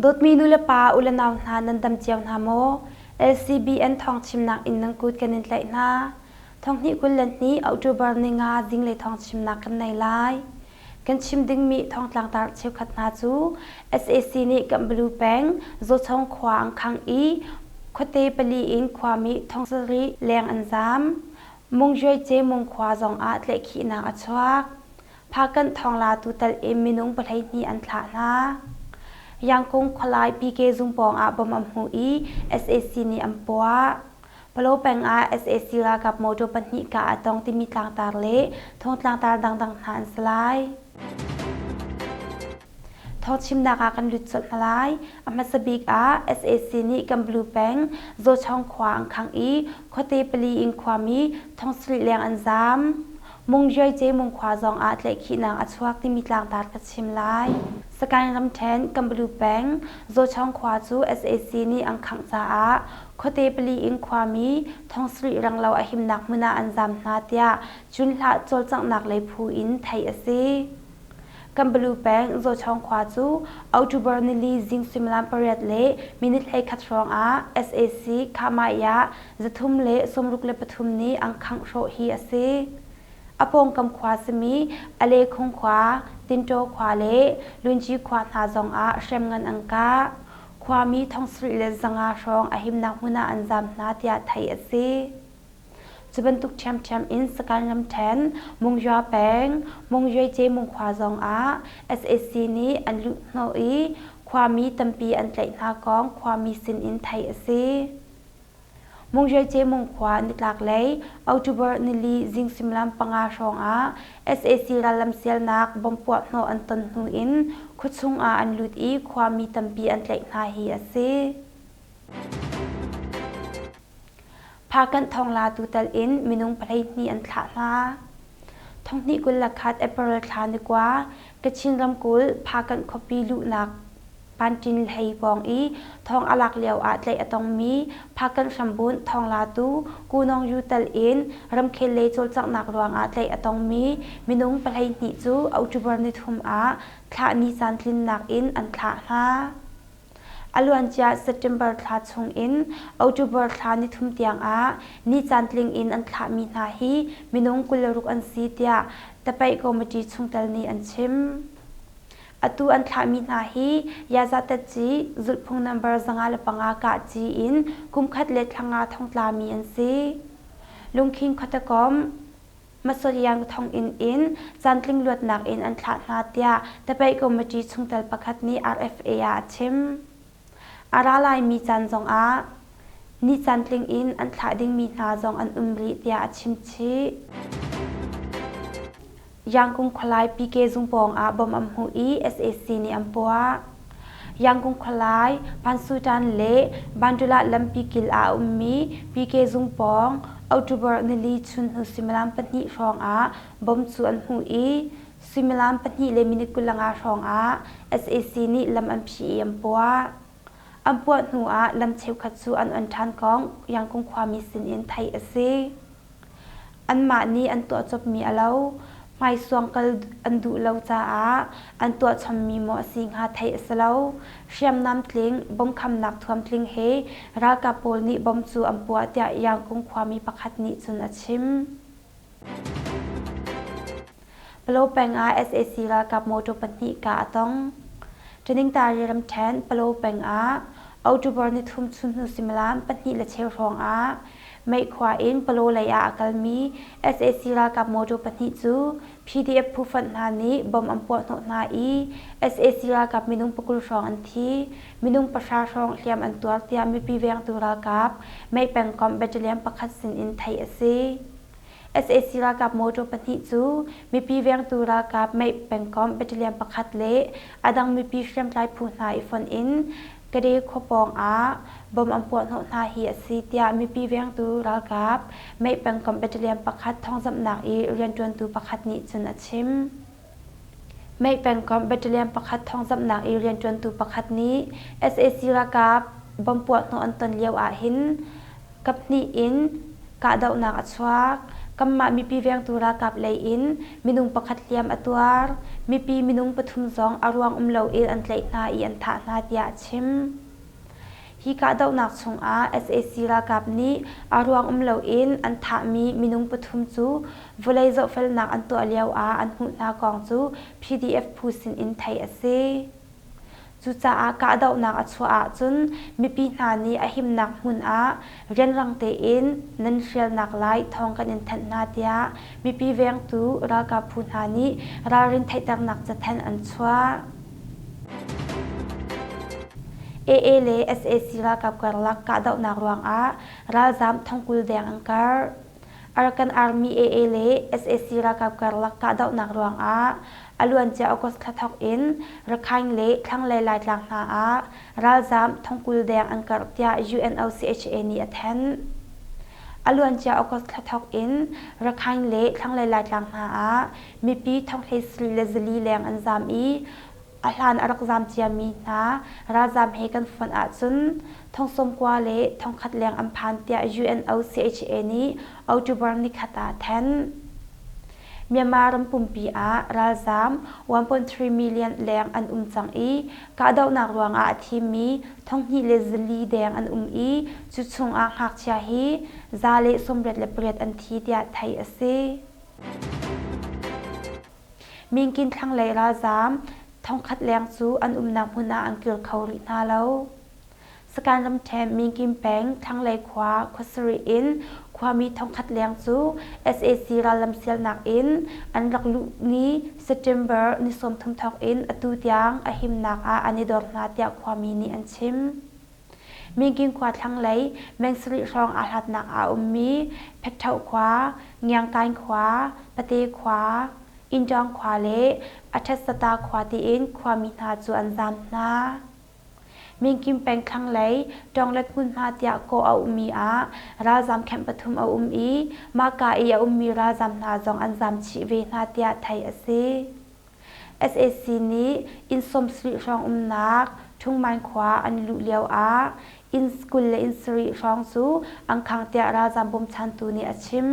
Dawtmi nulepa ulenau hna nan dam cio hna maw? LCBN thawngchimnak in nan kut kan in tlaih hna. Thonghnih 22 October ninga zinglei thawngchimnak kan nei lai. Kan chim dingmi thawngtlangtar cheukhat hna cu sac nih Kanpalu peng Zawchong khua an khangh i khuate pali in khuami thong sarih leng an zaam. Mungjuaice Mung khua zongah tlaihkhihnak a chuak. Phakanh thawngla tutal in minung 12 an thlah hna. Yangkung khualai PK zung pawng ah bom an hmuh i sac nih an puah. Palo peng ah sac ralkap motor pahnih kah a tong timi tlangtar le thawngtlangtar dangdang hna an si lai. Thawngchimnak ah kan lut colh hna lai. A hmasa bik ah sac nih Kanpalu peng Zawchong khua an khangh i khuate pali in khuami thong sarih leng an zaam. Mungjuaice Mung khua zong ah tlaihkhihnak a chuak timi tlangtar ka chim lai. Sagaing ramṭhen Kanpalu peng Zawchong khua cu sac nih an khangh caah khuate pali in khuami thong sarih renglo a himnak hmun ah an zaam hna tiah Cunhlah cawlcanghnak lei phu in theih a si. Kanpalu peng Zawchawng khua cu October nili zing suimilam pariat le minute 11 hrawng ah sac Khahmaiah 363 nih an khangh hrawh hi a si. A pawngkam khua simi Alekhung khua, Tintaw khua le Lunci khua hna zong ah hremngan an kah. Khuami thong sarih le zanga hrawng a himnak hmun ah an zaam hna tiah theih a si. Cu bantuk ṭhiamṭhiam in Sagaing ramṭhen Mungyua peng Mungyuaice Mungkhua zong ah sac nih an luhhnawh i khuami tampi an tlaih hna kong khuami sinin theih a si. Mungyuaice Mungkhua nitlaklei October nili zing suimilam panga hrawng ah sac rallam sialnak bomb puahhnawh an ton hnu in khuachung ah an lut i khuami tampi an tlaih hna hi a si. Phakanh thongla tutal in minung 12 an thlah hna. Thonghnih 21 April thla ni kua Kachin ramkulh Phakanh khuapi luhnak Panṭin hlei pawng i thong a lak lio ah tlaih a tongmi Phakanh hrambunh thawnglatu Kunong Yu tal in ramkhel lei cawlcanghnak ruangah tlaih a tongmi minung 12 cu October nithum ah thlah ni caan tlinnak in an thlah hna. A luancia September thla chung in October thla nithum tiang ah ni caantling in an thlahmi hna hi minung 26 an si tiah Tapaih Committee chungtel nih an chim. Atu an thlahmi hna hi Yazatatci zulhphung number 505 kahci in kumkhat le thlanga thongtlami an si. Lungkhin khuatekom Masoliang thonginn in caantling luatnak in an thlah hna tiah Tapaih Committee chungtel pakhat nih RFA ah a chim. A ra laimi caan zongah ni caantling in an thlah dingmi hna zong an um rih tiah a chim chih. Yangkung khualai PK zung pawng ah bom an hmuh i sac nih an puah. Yangkung khualai Pansutan le Bandula lampi kil ah a ummi PK zung pawng October nili chun hnu suimilam pahnih hrawng ah bom cu an hmuh i suimilam pahnih le minute 25 hrawng ah sac nih lam an phih i an puah. An puah hnu ah lam cheukhat cu an on ṭhan kong Yangkung khuami sinin theih a si. Anmah nih an tuah copmi a lo. Hmaisuang kal an duh lo caah an tuah chommi maw a si hnga theih a si lo. Hriamnam tling, bomkhamnak thuam tling he ralkap pawl nih bom cu an puah tiah Yangkung khuami pakhat nih cun a chim. Palo peng ah sac ralkap motor pahnih kah a tong. Taningtari ramṭhen Palo peng ah October nithum chun hnu suimilam pahnih le cheu hrawng ah Meihkhua in Palo lei ah a kalmi sac ralkap motor pahnih cu PDF phufonh hna nih bom an puahhnawh hna i sac ralkap minung 20 hrawng an thi, minung pahra hrawng hliam an tuar tiah mipi vengtu ralkap Mei pengkomh battalion pakhat sin in theih a si. Sac ralkap motor pahnih cu mipi vengtu ralkap Mei pengkomh battalion pakhat le a dang mipi hriamtlai phu hna i fonh in Kade khua pawng ah bom an puahhnawh hna hi a si tiah mipi vengtu ralkap Mei pengkomh battalion pakhat thawngzamhnak i rianṭuantu pakhat nih cun a chim. Mei pengkomh battalion pakhat thawngzamhnak i rianṭuantu pakhat nih sac ralkap bom puahhnawh an ton lio ahhin kaphnih in kahdohnak a chuak. Kanmah mipi vengtu ralkap lei in minung pakhat hliam a tuar. Mipi minung pathum zong a ruang um loin an tlaih hna i an thah hna tiah a chim. Hi kahdohnak chungah sac ralkap nih a ruang um loin an thahmi minung pathum cu vawlei zohfelnak an tuah lio ah an hmuh hna kong cu PDF phu sinin theih a si. Cucaah kahdohnak a chuah ahcun mipi hna nih a himnak hmun ah rianrang tein nan hrialnak lai thawng kan in thanh hna tiah mipi vengtu ralkap phu hna nih ralrin theihternak cathanh an chuah. AA le sac ralkap karlak kahdohnak ruangah ralzaam thongkul deng an karh. Arakan Army AA le sac ralkap karlak kahdohnak ruangah a luancia August thla thawk in Rakhine le thlanglei Laitlang hna ah ralzaam thongkul deng an karh tiah UNOCHA nih a thanh. A luancia August thla thawk in Rakhine le thlanglei Laitlang hna ah mipi thonghlei sarih le zali leng an zaam i a hlan a rak zaam ciami hna ralzaam he kan fonh ahcun thong sawmkua le thongkhat leng an phan tiah UNOCHA nih October nikhat ah a thanh. Myanmar ram pumpi ah ralzaam 1.3 million leng an um cang i kahdohnak ruangah a thimi thonghnih le zali deng an um i cu chungah ngakchia hi 188 an thi tiah theih a si. Minkin thlanglei ralzaam thongkhat leng cu an umnak hmun ah an kir kho rih hna lo. Sakan ramṭhen Minkin peng thlanglei khua khuasarih in khuami thongkhat leng cu sac rallam sialnak in an rak luh ni September ni 30 thawk in atu tiang a himnak ah an i dor hna tiah khuami nih an chim. Minkin khua thlanglei meng sarih hrawng aa hlatnak ah a ummi Phetṭhoh khua, Ngiangkaing khua, Pate khua, Inṭawng khua le Aṭhatsata khua tiin khuami hna cu an zaam hna. Minkin peng thlanglei Ṭawnglet hmunhma tiah kawh a ummi ah ralzaam camp pathum a um i mahka i a ummi ralzaam hna zong an zaam chih ve hna tiah theih a si. Sac nih inn sawmsarih hrawng umnak Ṭhungmain khua an luh lioah inn 20 le inn sarih hrawng cu an khang tiah ralzaam bawmchantu nih a chim.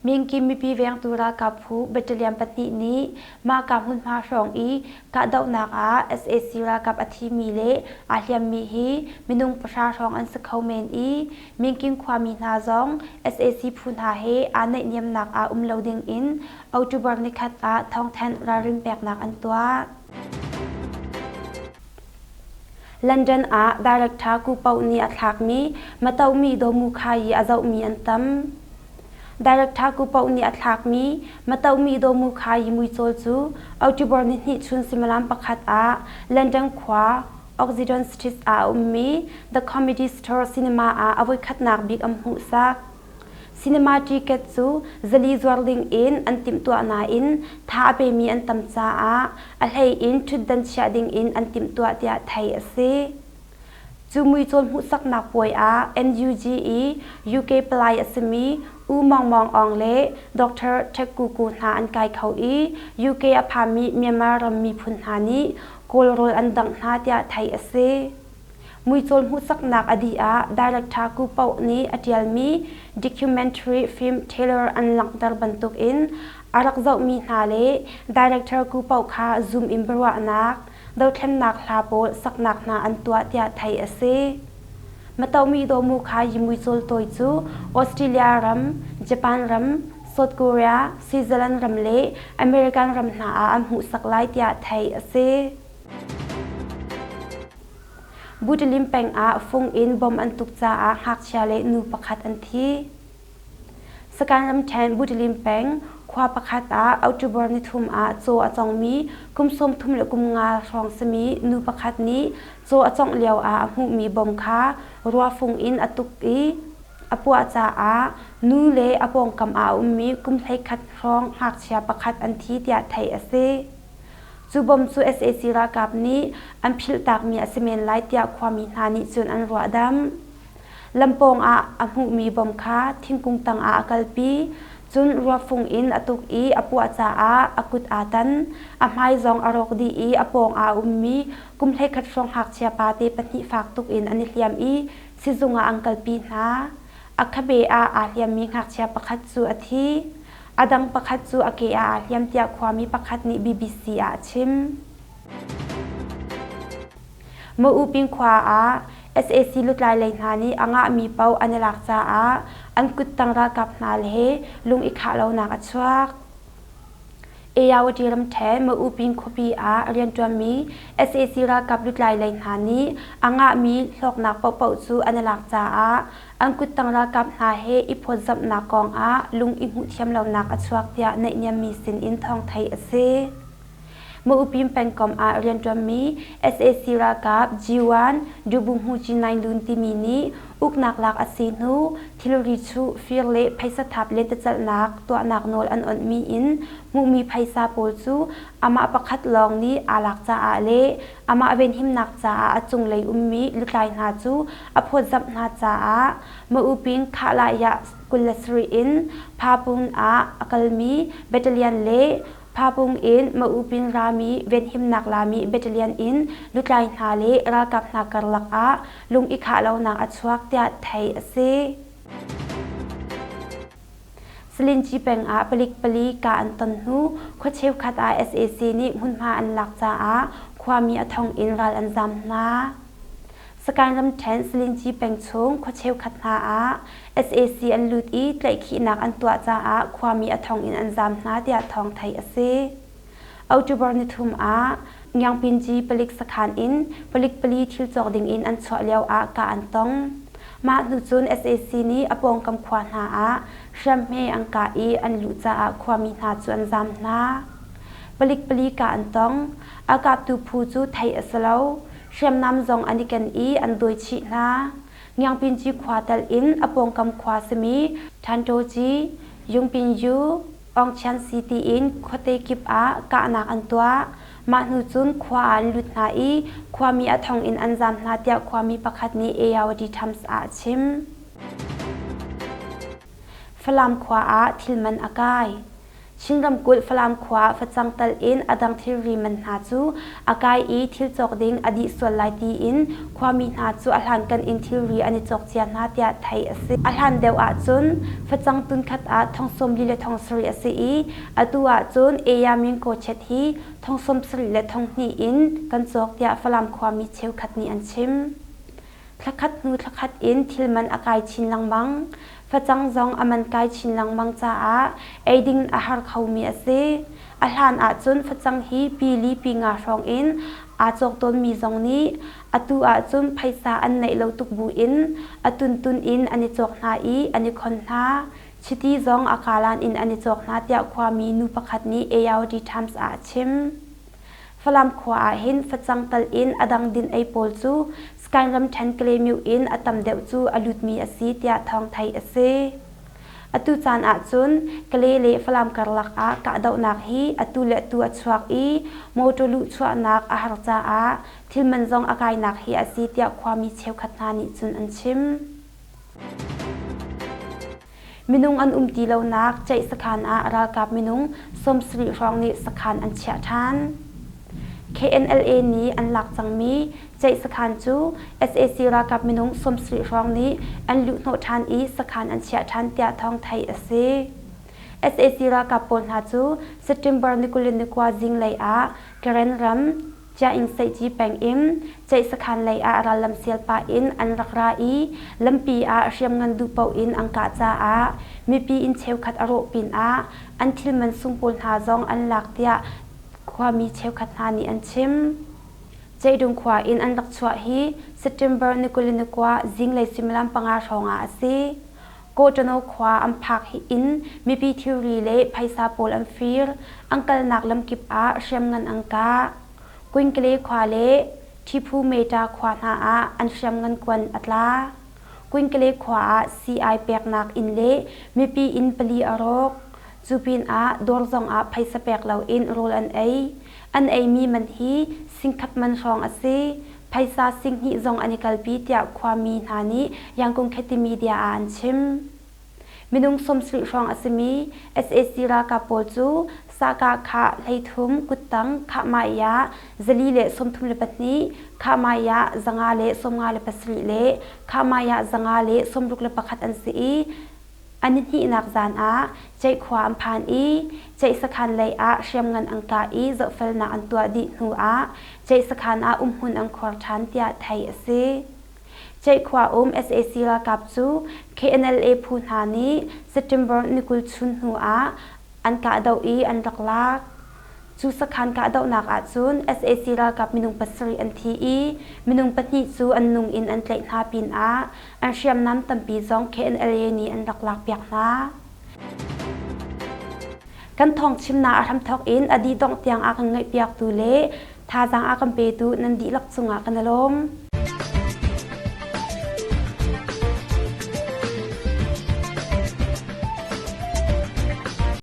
Minkim mipi vengtu ralkap phu battalion pahnih nih mahka hmunhma hrawng i kahdohnak ah sac ralkap a thimi le aa hliammi hi minung pahra hrawng an si kho men i Minking khuami hna zong sac phu hna he aa naihniamnak ah um lo dingin October nikhat ah thawngthanh ralrin peknak an tuah. London ah director Ku Paoh nih a thlakmi Matomi Dawmu Khai i a zohmi an tam. Director Ku Paoh nih a thlakmi Matomi Dawmu Khai i muicawl cu October nihnih chun suimilam pakhat ah London khua Oxygen Street ah a ummi The Comedy Store Cinema ah a voikhatnak bik an hmuhsak. Cinema ticket cu zali zuar ding in an timhtuah nain tha a pemi an tam caah a hlei in ṭhutdan chiah ding in an timhtuah tiah theih a si. Cu muicawl hmuhsaknak puai ah NUG i UK palai a simi U Maung Maung Aung le Dr. Htet Ku Ku hna an kai kho i UK a phami Myanmar ram miphun hna nih Kawl rawl an dangh hna tiah theih a si. Muicawl hmuhsaknak a dih ah director Ku Paoh nih a ṭialmi documentary film Taylor an langhter bantukin a rak zohmi hna le director Ku Paoh kha zoom in biaruahnak, dothlennak hla pawl saknak hna an tuah tiah theih a si. Matomi Dawmu kha yi muicawl tawi cu Australia ram, Japan ram, South Korea, Switzerland ram le American ram hna ah an hmuhsak lai tiah theih a si. Butalim peng ah fung in bom an tuk caah ngakchia le nu pakhat an thi. Sakan ramṭhen Butalim peng khua pakhat ah October nithum ah caw a congmi kum 33 le kum nga hrawng simi nu pakhat nih caw a congh lio ah a hmuhmi bom kha ruafung in a tuk i a puah caah nu le a pawngkam ah a ummi kum 11 hrawng ngakchia pakhat an thi tiah theih a si. Cu bom cu sac ralkap nih an philhtakmi a si men lai tiah khuami hna nih cun an ruahdamh. Lampawng ah a hmuhmi bom kha thingkung tangah a kalpi, cun ruafung in a tuk i a puah caah a kut aa tan. A hmai zong a rawk dih i a pawng ah a ummi kum 11 hrawng ngakchia pate pahnih fak tuk in an i hliam i sizung ah an kalpi hna. A khabe ah aa hliammi ngakchia pakhat cu a thi. A dang pakhat cu a ke ah aa hliam tiah khuami pakhat nih BBC ah a chim. Mauping khua ah sac lutlai lei hna nih a ngahmi paoh an i lak caah an kuttang ralkap hna he lung i khah lonak a chuak. Ayawati ramṭhen Mauping khuapi ah rianṭuanmi sac ralkap lutlai lei hna nih a ngahmi hlawknak paohpaoh cu an i lak caah an kuttang ralkap hna he i phawtzamhnak kong ah lung i hmuhthiam lonak a chuak tiah naihniammi sinin thawng theih a si. Maupin pengkomh ah rianṭuanmi sac ralkap G1 Dubuhmuci Naing Lun timi nih uknak lak a si hnu thilri chuh, fir le phaisa thap lentecelhnak tuahnak nawl an onhmi in hmuhmi phaisa pawl cu amah pakhat lawng nih aa lak caah le amah venhimnak caah a cunglei ummi lutlai hna cu a phawtzamh hna caah Maupin Khahlah 27 in Phapung ah a kalmi battalion le Phapung in Maupin rami venhimnak lami battalion in lutlai hna le ralkap hna karlak ah lung i khah lonak a chuak tiah theih a si. Salinci peng ah palik pali ka an ton hnu khua cheukhat ah sac nih hmunhma an lak caah khuami a thong in ral an zam hna. Sagaing ramṭhen Salinci peng chung khua cheukhat hna ah sac an lut i tlaihkhihnak an tuah caah khuami a thong in an zaam hna tiah thawng theih a si. October nithum ah Ngiangpinci palik sakhan in palik pali thil cawk ding in an chuah lio ah kah an tong. Mah hnu cun sac nih a pawngkam khua hna ah hriamhme an kah i an luh caah khuami hna cu an zaam hna. Palik pali kah an tong. A kaptu phu cu theih a si lo. Hriamnam zong an i ken i an dawi chih hna. Ngiangpinci khua telh in a pawngkam khua simi Ṭhanṭawci, Yungpinyu, Aungchiansi tiin khuate kip ah kahnak an tuah. Mah hnu cun khua ah an lut hna i khuami a thong in an zaam hna tiah khuami pakhat nih Ayawady Times ah a chim. Falam khua ah thil man a kai. Chin ramkulh Falam khua ah facang tal in a dang thilri man hna cu a kai i thil cawk ding a dih sual lai tiin khuami hna cu a hlankan in thilri an i cawk cia hna tiah theih a si. A hlan deuh ahcun facang tunkhat ah thong 40 le thong sarih a si i atu ahcun Eyamin Kawchet hi thong 70 le thong hnih in kan cawk tiah Falam khuami cheukhat nih an chim. Thlakhat hnu thlakhat in thil man a kai chin lengmang. Facang zong a man kai chin lengmang caah eiding a har khomi a si. A hlan ahcun facang hi pi li pi nga hrawng in aa cawk tawnmi zong nih atu ahcun phaisa an neih lo tuk buin a tuntun in an i cawk hna i an i khon hna. Chiti zong a kalan in an i cawk hna tiah khuami nu pakhat nih AOD Times ah a chim. Falam khua ah hin facang tal in a dang din ei pawl cu Sky ramṭhen Kalaymyo in a tam deuh cu a lutmi a si tiah thawng theih a si. Atu caan ahcun Kalay le Falam karlak ah kahdohnak hi atu le atu a chuak i motor luhchuahnak a har caah thil man zong a kainak hi a si tiah khuami cheukhat hna nih cun an chim. Minung an um ti lonak ceih sakhan ah ralkap minung 70 hrawng nih sakhan an chiah ṭhan. KNLA nih an lak cangmi ceih sakhan cu sac ralkap minung 70 hrawng nih an luhhnawh ṭhan i sakhan an chiah ṭhan tiah thawng theih a si. Sac ralkap pawl hna cu September ni 29 zinglei ah Karen ram Ciaing Seihci peng in ceih sakhan lei ah rallam sial pah in an rak ra i lampi ah hriamngan duh paoh in an kah caah mipi inn cheukhat a rawh pinah an thil man sung pawl hna zong an lak tiah khuami cheukhat hna nih an chim. Ceidung khua in an rak chuah hi September ni 29 zinglei suimilam panga hrawng ah a si. Kawṭano khua an phak hi in mipi thilri le phaisa pawl an fir, an kalnak lamkip ah hriamngan an kah. Kuinkale khua le Ṭhiphu Meta khua hna ah an hriamngan kuan a tla. Kuinkale khua ah sii-ai peknak inn le mipi inn pali a rawk. Cu pinah dawr zongah phaisa pek loin rawl an ei. An eimi man hi singkhat man hrawng a si. Phaisa singhnih zong an i kalpi tiah khuami hna nih Yangon Kheti media ah an chim. Minung 70 hrawng a simi sac ralkap pawl cu Sahkah khah 33 kuttang Khahmaiah 432, Khahmaiah 557 le Khahmaiah 561 an si i a nihnihnak zan ah Ceihkhua an phan i Ceih sakhan lei ah hriamngan an kah i zohfelnak an tuah dih hnu ah Ceih sakhan ah umhmun an khuar ṭhan tiah theih a si. Ceihkhua um sac ralkap cu KNLA phu hna nih September ni 20 chun hnu ah an kahdoh i an rak lak. Cu sakhan kahdohnak ahcun sac ralkap minung pasarih an thi i minung pahnih cu an nung in an tlaih hna pinah an hriamnam tampi zong KNLA nih an rak lakpiak hna. Kan thawng chimnak a hramthawk in a dih dongh tiang a kan ngaihpiaktu le thazaang a kan petu nan dihlak cungah kan i lawm.